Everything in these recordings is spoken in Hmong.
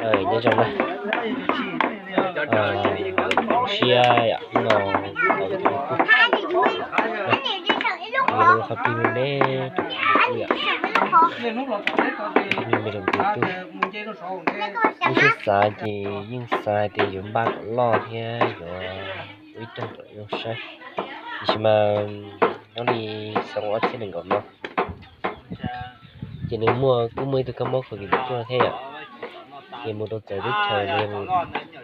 Nyob zoo na, siab yom, no tau tus tub, qhov plig me me rau tus tub yom, me me rau tus tub. Lub siab xav ces yeej xav hais tias yuav npaj kom loj thiab yuav ua ib rooj kom zoo saib, tiam sis mas nyob li xyoo ob txhiab nees nkaum no ces nws muaj, kuj muaj ib tug kab mob covid tuaj thiab yom. Ces mus rau txawv teb chaws,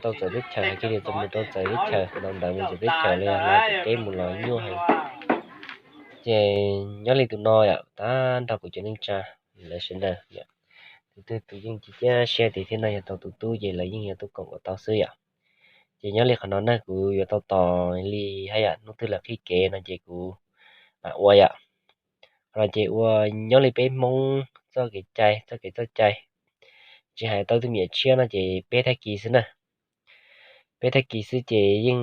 tau txawv teb chaws hais kiag tias mus rau txawv teb chaws, ntawd mus txawv teb chaws li hla teb mus los nyuaj heev. Ces nyob li tus no yom, tag nrho kuv cov neej tsa lawv sawv daws, tus twg tus yeej cia siab tias thiab no yog tau tus tub ces lawv yeej yuav tuaj koom kom tau xwb yom. Ces nyob li qhov no na kuv yuav tau tos li haj yam hnub twg lawv qhib kev no ces kuv mam ua yom. Qhov no ces ua nyob li peb Hmoob txoj kev cai, txoj kev txoj cai, tsis hais tau tej me nyuam tshiab no ces peb thaj kis xwb na. Peb thaj kis xwb ces yeej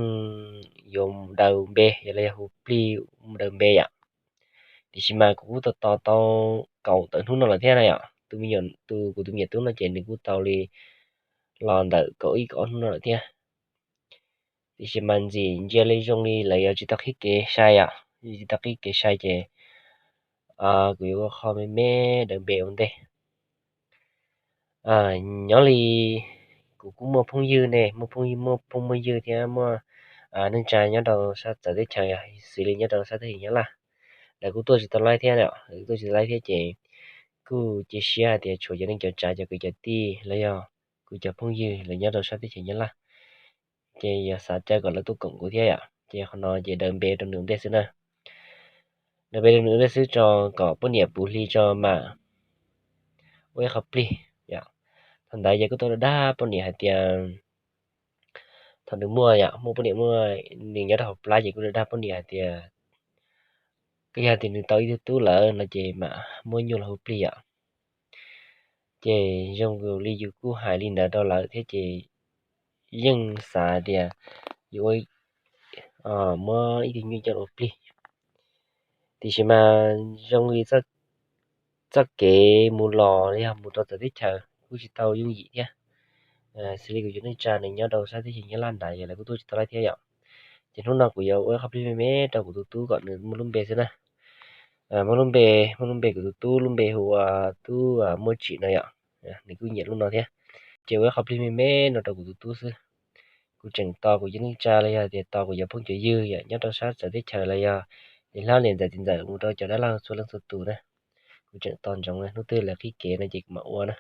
yuav daws npe, yog los yog hu plig daws npe yom. Tiam sis mas kuv kuj tau tos tau kaum tawm hnub no lawm thiab na yom. Tus me nyuam, tus kuv tus me nyuam tub no ces nws kuj tau li los ntawm kaum ib kaum ob hnub no lawm thiab. Tiam sis mas ntxim ntsia li zoo li lawv yuav tsis tau qhib kev sai yom, tsis tau qhib kev sai ces kuv yuav ua qho me me daws npe ua ntej. Nyob li kuv kuj muaj phooj ywg ne, muaj phooj ywg, muaj phooj muaj ywg thiab muaj neej tsa nyob rau sab txawv teb chaws, xws li nyob rau sab teb chaws Nyab Laj, lawv kuj tuaj tsis tau laib thiab, lawv tuaj tsis tau laib thiab ces kuj cia siab hais tias tshuav cov neej cov tsav, cov kwv cov tij los yog kuv cov phooj ywg lawv nyob rau sab teb chaws Nyab Laj, ces yog xav caw kom lawv tuaj koom kuv thiab yom. Ces qhov no ces daws npe rau nws ua ntej xwb na. Daws npe rau nws ua ntej xwb tso, kom poj niam puv hli tso mam ua ib qho plig yom. Thaum ntawd ces kuj tau dag poj niam hais tias, thaum nws muaj yom, muaj poj niam, muaj nws nyob rau hauv plab ces kuj dag poj niam hais tias, koj yog tias nws tau ib tug tub lawm no ces mam muab nyuj los hu plig yom. Ces zoo li yus kuj hais li ntawd rau lawv thiab ces yeej xav tias yuav ua, muab ib tug nyuj coj los hu plig. Tiam sis mas zoo li txoj kev mus los yog mus rau txawv teb chaws kuj tsis tau yooj yim thiab. Xws li kuv cov neej tsa nws nyob rau sab teb chaws Nyab Laj ntawd ces lawv kuj tuaj tsis tau laib thiab yom. Ces hnub no kuv yuav ua ib qho plig me me rau kuv tus tub kom nws muaj lub npe xwb na. Muaj lub npe, muaj lub npe, kuv tus tub lub npe hu ua Tub Muaj Tsim no yom. Nws kuj nyiam lub no thiab. Ces ua ib qho plig me me no rau kuv tus tub xwb. Kuv tseem tos kuv cov neej tsa los yog tias tos kuv cov phooj cov ywg yom, nyob rau sab txawv teb chaws los yog niam hlob niam ntxawm txiv ntxawm mus rau cov dab laug txhua leej txhua tus na. Kuv tseem tos ntsoov hnub twg lawv qhib kev no ces kuv mam ua na.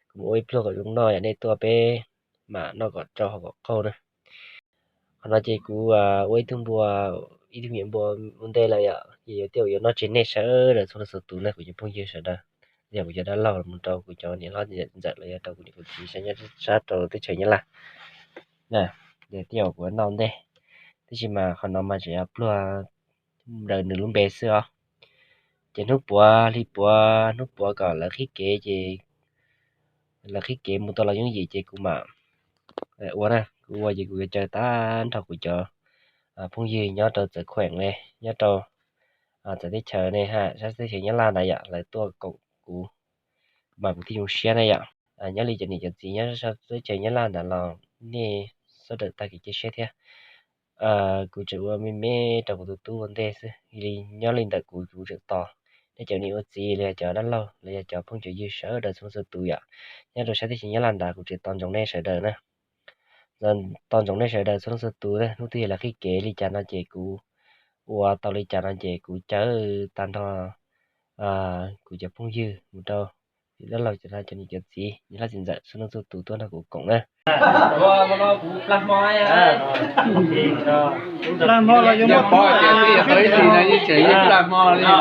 Kuv mam ua ib pluag kom zoo noj yom, nej tuaj peb mam noj kom tsau haus kom qaug na. Qhov no ces kuv ua ib tug npua, ib tug me nyuam npua ua ntej lawm yom, ces yuav tias yuav noj tseg nej sawv daws txhua leej txhua tus na, kuv cov phooj ywg sawv daws, yog kuv cov dab laug mus rau kuv cov niam hlob ntxawm los yog rau kuv niam kuv txiv sab nyob sab rau teb chaws Nyab Laj. Tej zaum kuv noj ntej, tab sis mas qhov no mas tseem yog pluag daws nws lub npe xwb os. Ces hnub puav hli puav hnub puav kom lawv qhib kev ces lawv qhib kev mus tau los yooj yim ces kuv mam ua na. Kuv ua ces kuv yuav caw tag nrho kuv cov phooj ywg nyob rau txawv khueem ne, nyob rau txawv teb chaws ne ha, sab teb chaws Nyab Laj ntawd yom, lawv tuaj koom kuv, kuv mas kuv thiaj zoo siab na yom. Nyob li cov niam cov txiv nyob sab teb chaws Nyab Laj ntawd los nej sawv daws tag kev cia siab thiab. Kuv tseem ua me me rau kuv tus tub ua ntej xwb, li nyob li ntawm kuv, kuv tseem tos nej cov niam ua txiv los yog cov dab laug los yog cov phooj cov ywg sawv daws txhua leej txhua tus yom, nyob rau sab teb chaws Nyab Laj ntawd, kuv tseem tos ntsoov nej sawv daws na. Tos ntsoov nej sawv daws txhua leej txhua tus na, hnub twg yog lawv qhib kev li cas no ces kuv ua tau li cas no ces kuv caw tag nrho kuv cov phooj ywg mus rau dab laug, cov niam cov txiv, niam hlob txiv ntxawm txhua leej txhua tus tuaj nrog kuv koom na. Pab hmo los yuav muaj pab tias twb yog tau ib hlis no yeej tseem yeej pab hmo li na.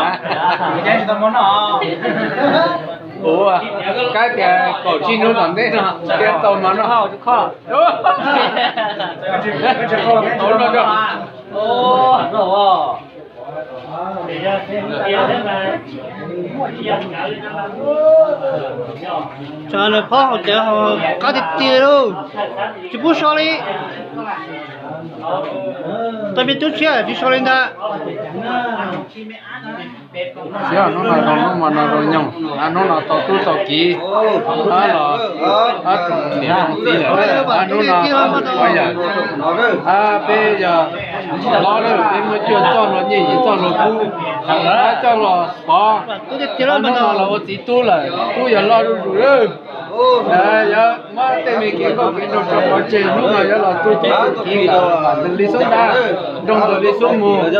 Ua kab tias kaum tsib hnub tom ntej no thiaj tau hmo noj. Tsam lawm phob haus cawv haus qab tiag tiag lauj. Tsis pub so li. Tau me tub tshiab tsis so li ntag. Xiab hnub no zoo hnub no zoo nyoog, hnub no tau tub tau kiv, los tsoom niam tsoom txiv lawm, hnub no pov yawm, peb yog hlob lawm, peb muab cuaj txoj hluas nyiaj yim txoj hluas kub, coj los pov, hnub no los ua txiv tub lawm, tub yog loj zuj zus lawm. Yog muab tej me kev nkauj kev nraug tso pov tseg, hnub no yuav los tu tub tu kiv kom li xub ntab, nrog ntawm li xub mus,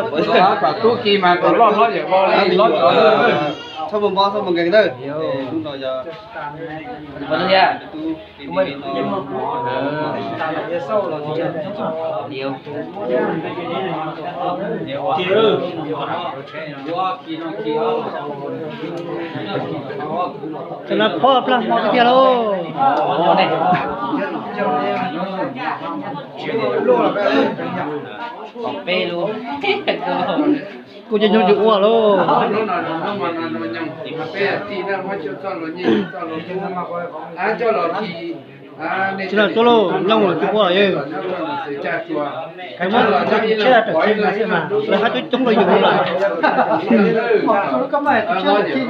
kom tub kiv mas kom loj hlob yawm vau li hlob cov. Txhob mus npo txhob mus nkees ntawd. Cov no phob plag hmo tiag tiag lauj. Kuv cov nyuj tsis ua lauj. Tsis los tuaj lauj, nyooj los tsis ua yog. Lawv hab coob coob rau yus lawm. Muab rau yus tsuas tsis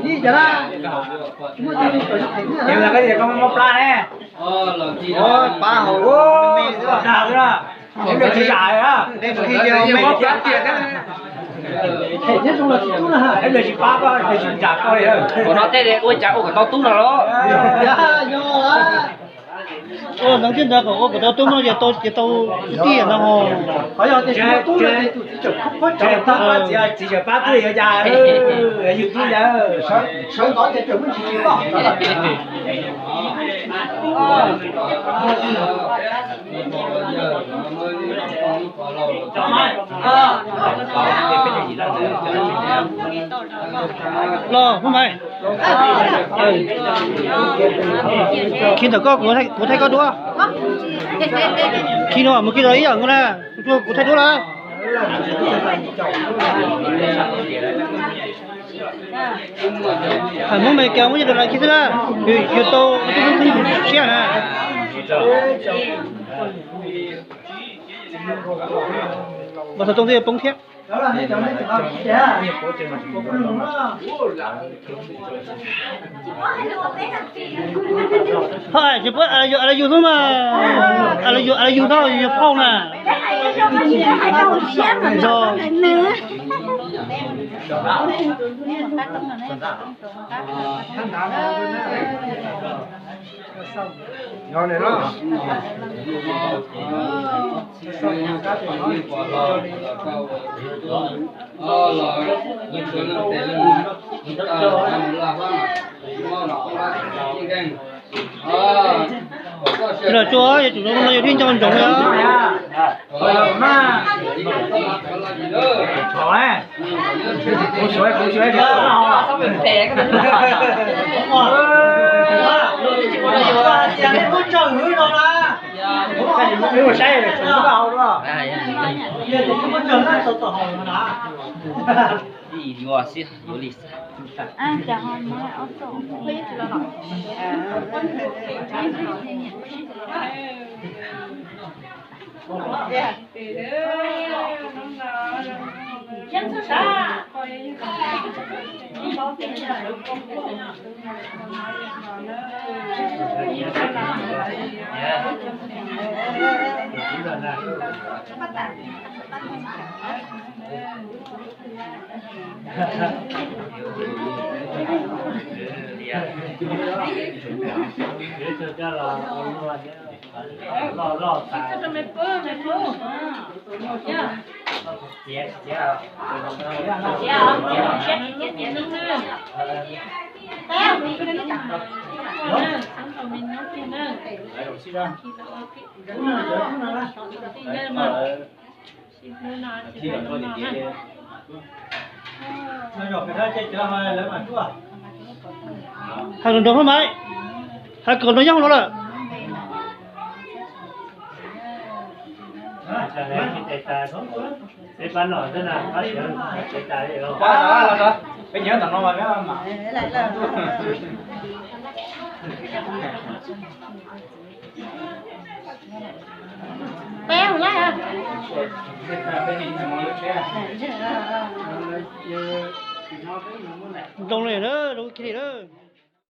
li cas na. Muab rau yus tsuas tsis li cas na. Pab hauv me xwb na. Eb, tsis zam, eb, tsis pab koj, tsis zam koj li. Ua no tej ua cas ua kom tau tub no los? Ua ntawd thiab ntawd kom ua kom tau tub no ces tau, ces tau kwv tij no ho. Qhov yog tias tsis muaj tub no ces tus txiv tseem khob khob tseem tau pab txiv, txiv tseem pab tub yuav cas, yus tub yawg sawv ntxov ces tseem muaj tsis tsis koj. Los Hmoob Maiv, khi ntawm koj kuv thaij koj duab. Khi no mus khi los ib yam nkaus na, kuv thaij duab lawm. Hais Hmoob Amelikas muab nyiaj rau lawv khi xwb na, yus tau siab na. Mas thaum tau twb poob thiab. Ho tsis pub a la yus xwb mas, a la yus, a la yus tau yus phauj na. Los tsuas yog tsum no yog thib nco ntsoov yog. Yuav xwb yuav li xwb. Hais nrov nrov Hmoob Maiv, hais kom nrov nyob hauv no lawm. Peb hauv lawm. Zoo li na, zoo kiag li na.